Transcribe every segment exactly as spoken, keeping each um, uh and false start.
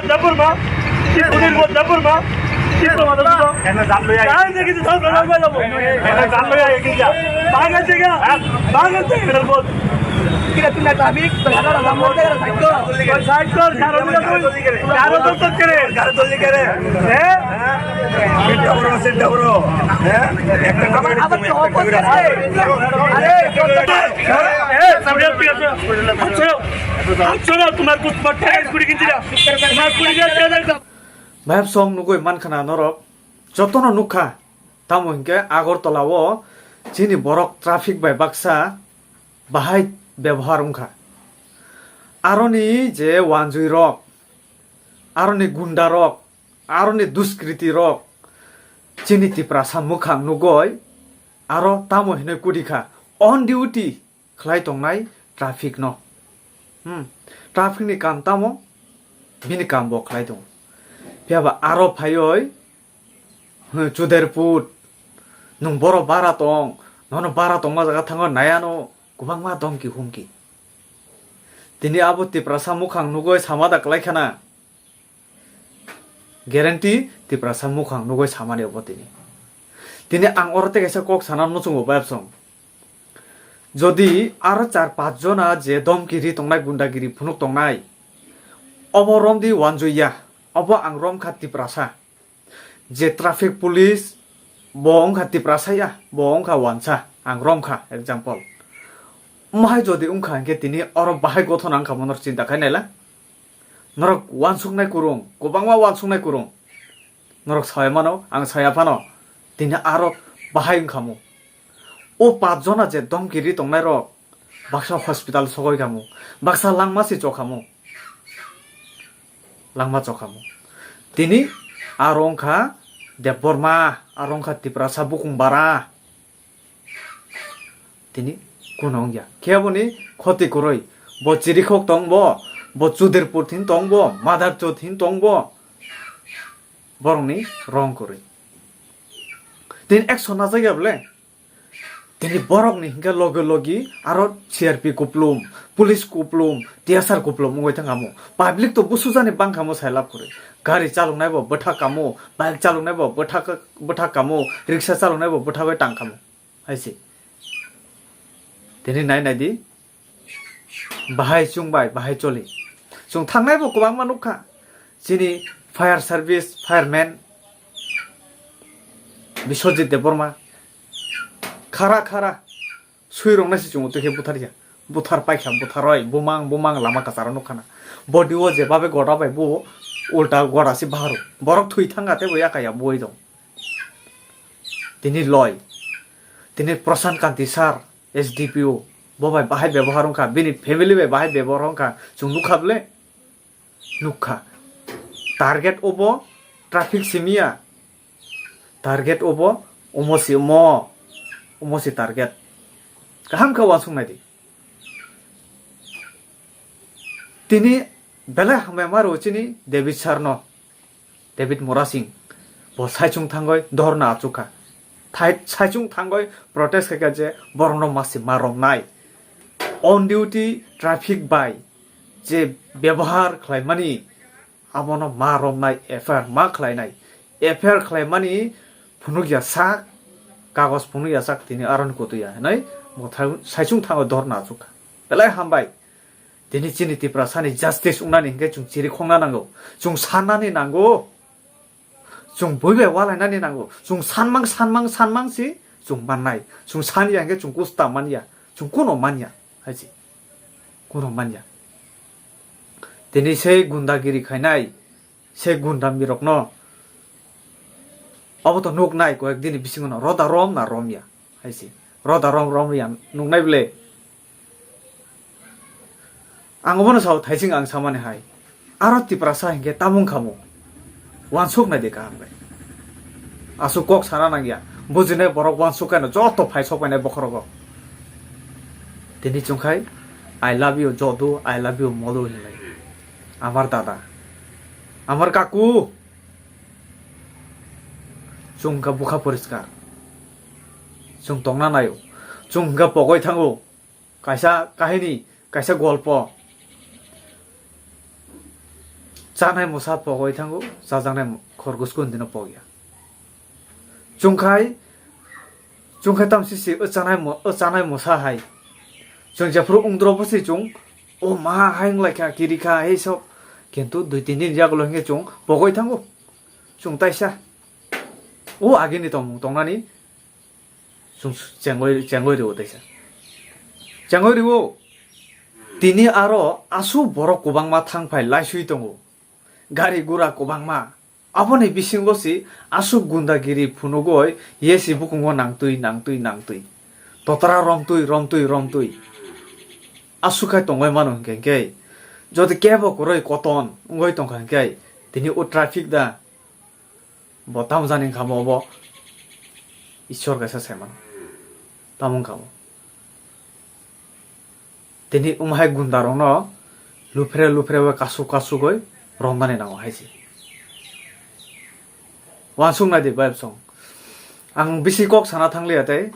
Debbarma, Sudhir Debbarma, Sudhir Debbarma. Kaya na jam loya. Kaya na jam loya, ekija. Bang na jega, bang na jega, bol. Kira tu na traffic, tu na jam loya, side kor. Side kor, karo dol kere. Karo dol kere. Eh? Sit down, sit down. Eh? Ekta abar to opor kore. Are, eh, samjha, samjha. Samjha, samjha, tumhar kuch mat hai, kuri kinchi na. Tumhar kuri kinchi na. Map song nugui mankha na norok, jotono nukha, tamo hinkhe Agartala o chini borok traffic bai baksa bahai bebohar wngkha. Aroni je wanjui rok, aroni gunda rok, aroni duskriti rok, chini Tiprasa mwkhang nugoi aro tamo hinoi kudikha, on duty khlai tongnai traffic no. Hmm. Traffic ni kam tamo? Bini kam bo khlai tongo. Phiya ba aro phaioi, hmm, Chuderput, nwng boro bara tong, nono bara tongma jaga thango naiano kwbangma domki humki. Tini abo Tiprasa mwkhang nugoi sama da klai khana. Guarantee Tiprasa mwkhang nugoi samani obo tini. Tini ang oro tei kaisa kok sana muchungo bayapsong. Jodi aro char pach jona je domki ri tongnai, gundagiri phunuk tongnai, obo romdi wanjui ya, obo ang romkha Tiprasa. Je traffic police bo wngkha Tiprasa ya, bo wngkha wansa, ang romkha example. Mohai jodi wngkha hinkhe tini oro bahai gothona wngkha, monor chinta khai naila. Norok wansuknai kwrwng, kwbangma wansuknai kwrwng. Norok saya mano, ang saya phano. Tini aro bahai wngkhamu. O pach jona je domki ri tongnai rok, baksa hospital sogoi khamu, baksa langma si chokhamu. Langma chokhamu. Tini aro wngkha Debbarma, aro wngkha Tiprasa bukung bara. Tini kuno wngya. Khe aboni khoti kwrwi. Bo chirikhok tong bo, bo chudirpur thin tong bo, madar chot thin tong bo. Borokni rong kwrwi. Tini action najak ya bole. Tini borokni hinkhe logi logi aro C R P kuplum, police kuplum, T S R kuplum wngwi thangkhamu. Public to busujani bangkhamu sailab kwrwi. Gari chaloknai bo bwthak kamu, bike chaloknai bo bwthak, bwthak kamu, riksa chaloknai bo bwthagwi tangkhamu. Hai se. Tini nai nai di. Bahai chwng bai, bahai choli. Chwng thangnai bo kwbangma nukha. Chini fire service, fireman Biswajit Debbarma. Khara, khara. Sui rok nai se chwng twi khe buthar ya. Buthar paikha, buthar oi, bumang, bumang lama kwcharo nukha na. Body o je babe goda bai bo ulta goda se baharo. Borok thwi thangkha tei bo yakaya boi dong. Tini loi. Tini Prashant Kanti sir, S D P O. Bo bai bahai bebohar wngkha, bini family bai bahai bebohar wngkha. Chwng nukha bole? Nukha. Target obo traffic simiya. Target obo omo si omo. Omo si target. Kaham khe uansuk nai di. Tini belai hambai ma rw chini David sir no. David Murasing bo saichung thangoi dhorna achukha. Thai-, saichung thangoi protest khaikha je borokno masi ma romnai. On duty traffic bai je bebohar khlaimani abono ma romnai, F I R ma khlainai. F I R khlaimani phunukya sak, kagos phunukya sak tini aron kutuya hinwi bo thai-, saichung thangoi dhorna achukha. Belai hambai. Tini chini Tiprasani justice wngnani hinkhe chwng chiri khongna nango, chwng sannani nango, chwng bui bai walainani nango, chwng sanmang, sanmang, sanmang si chwng mannai, chwng sanya hinkhe chwng kusta manya, chwng kuno manya, hai se, kuno manya. Tini se gundagiri khainai, se gunda mirokno obo to nuknai, koyek dini bisingo no roda rom na romya, hai se, roda rom romya nuknai bole. Ang obono sao thaising ang samani hai. Aro Tiprasa hinkhe tamung khamu. Wansuk nai de kaham bai. Aswk kok sana nangya. Bujinai borok wansuk kaino joto phai sok painai bokhorogo. Tini chwngkhai, "I love you, Jodu, I love you, Modu," hinlai. Amar dada. Amar kaku. Chwng wngkha bwkha poriskar. Chwng tongna naio. Chwng wngkha pogoi thango. Kaisa kahini, kaisa golpo. Chanai mosa pogwi thango, chajaknai mo-, khorgosko hindino pogya. Chungkhai, chungkhai tamsisi o chanai mo-, o chanai mosa hai. Chwng jephuru ungdro bwswi chwng, o ma hai wnglaikha, kirikha, hei sok. Kintu dui tin din yagulo hwnkhe chwng pogwi thango. Chwng taisa. O agini tongmung tongnani chwng chengoi, chengoi rwo taisa. Chengoi rwo. Tini aro aswk borok kwbangma thang phai laiswi tongo. Gari gura kwbangma. Aboni bisingo si aswk gundagiri phunugoi yesi bukungo nangtwi, nangtwi, nangtwi. Totra romtwi, romtwi, romtwi. Aswk khai tongoi mano hwnkhe hwnkhe. Jodi kebo kwrwi koton wngoi tongkha hwnkhe, tini o traffic da. Bo tamo jani wngkha mo bo? Ishwar kaisa sai mano. Tamo wngkha mo? Tini umhai gunda rokno luphre luphre bai kasuk kasuk oi romnani nango hai se. Wansuk nai di bai bwsong. Ang bisi kok sana thang liya tei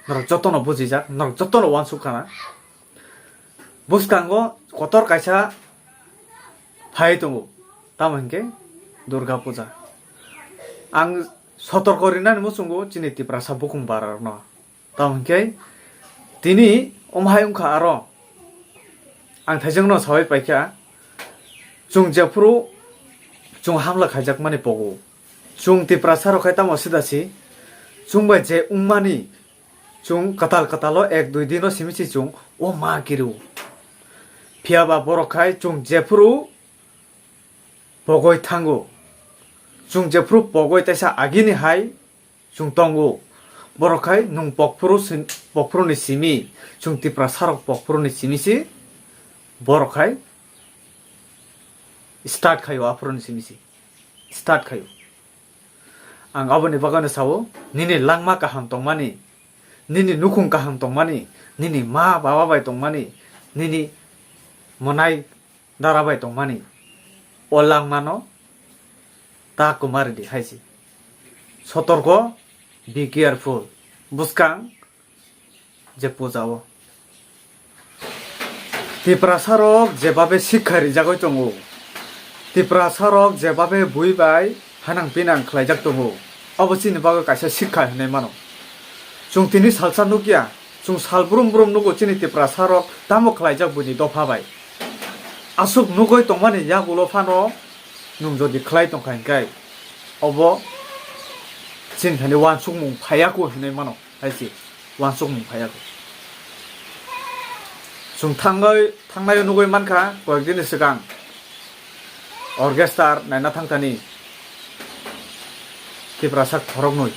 norok jotono bujijak, norok jotono wansuk khana. Bwskango kotor kaisa phai tongo, tamo hinkhe Durga Puja. Ang sotorko rinani muchungo chini Tiprasa bukung bara rokno. Tamo hinkhe tini omo hai wngkha aro. Ang thaijwkno saui paikha, chwng jephuru chwng hamla khaijakmani pogo. Chwng Tiprasa rok khai tamo sida si, chwng bai je wngmani, chwng kwtal kwtalo ek dui dino simi si chwng o ma kiru. Phiya ba borok khai chwng jephuru pogoi thango. Chwng jephuru pogoi taisa agini hai chwng tongo. Borok khai nwng pokphuru sin-, pokphuruni simi, chwng Tiprasa rok pokphuruni simi si borok khai start khaio, aphuruni simi si start khaio. Ang aboni bagwino sao, nini langma kaham tongmani, nini nukhung kaham tongmani, nini ma baba bai tongmani, nini monai dara bai tongmani, o langmano ta kwma ridi hai se. Sotorko, be careful. Bwskang je puja o. Tiprasa rok jebabe sikha rijagoi tongo, Tiprasa rok jebabe bui bai hanang pinang khlaijak tongo, abo chini bagwi kaisa sikha hinwi mano. Chwng tini salsa nukya, chwng sal brum brum nugo chini Tiprasa rok tamo khlaijak buini dopha bai. Aswk nugoi tongmani yagulo phano nwng jodi khlai tongkha hinkhe, obo chini thani wansukmung phaiya kho hinwi mano. Hai se wansukmung phaiya kho. Chwng thangwi, thangnai nugwi mankha, koyek dini swkang orchestra naina thangthani Tiprasa khoroknwi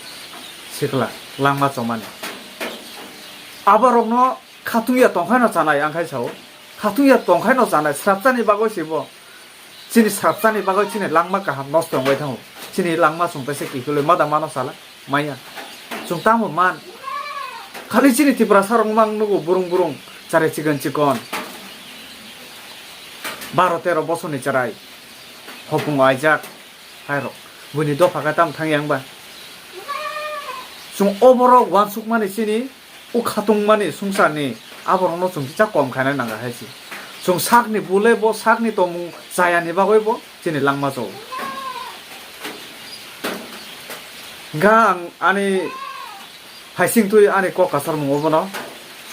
sikla langma chomani. Aborokno khatungya tongkhaino chanai, ang khai sao. Khatungya tongkhaino chanai, srapchani bagwi se bo. Chini srapchani bagwi chini langma kaham nosto wngwi thango. Chini langma chwng teisa kiphilwi ma da mano sala? Maya. Chwng tamo man? Khali chini Tiprasa rok mang nugo burung burung, chare chikon chikon. Baro tero bosorni chwrai. Hopung aijak. Hai rok. Buini dopha khe tam thang yang ba? Chwng oborok wansukmani chini o khatungmani swngcharni aborokno chwng kisa kom khaina nangkha hai se. Chwng sakni bule bo sakni tongmung chayani bagwi bo chini langma chao. Hwnkha ang ani phaising twi ani kok kasarmungo bono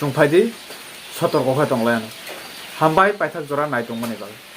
chwng phai di, sotorko khe tong lai ano. Hambai paithak jora nai tongmani bagwi.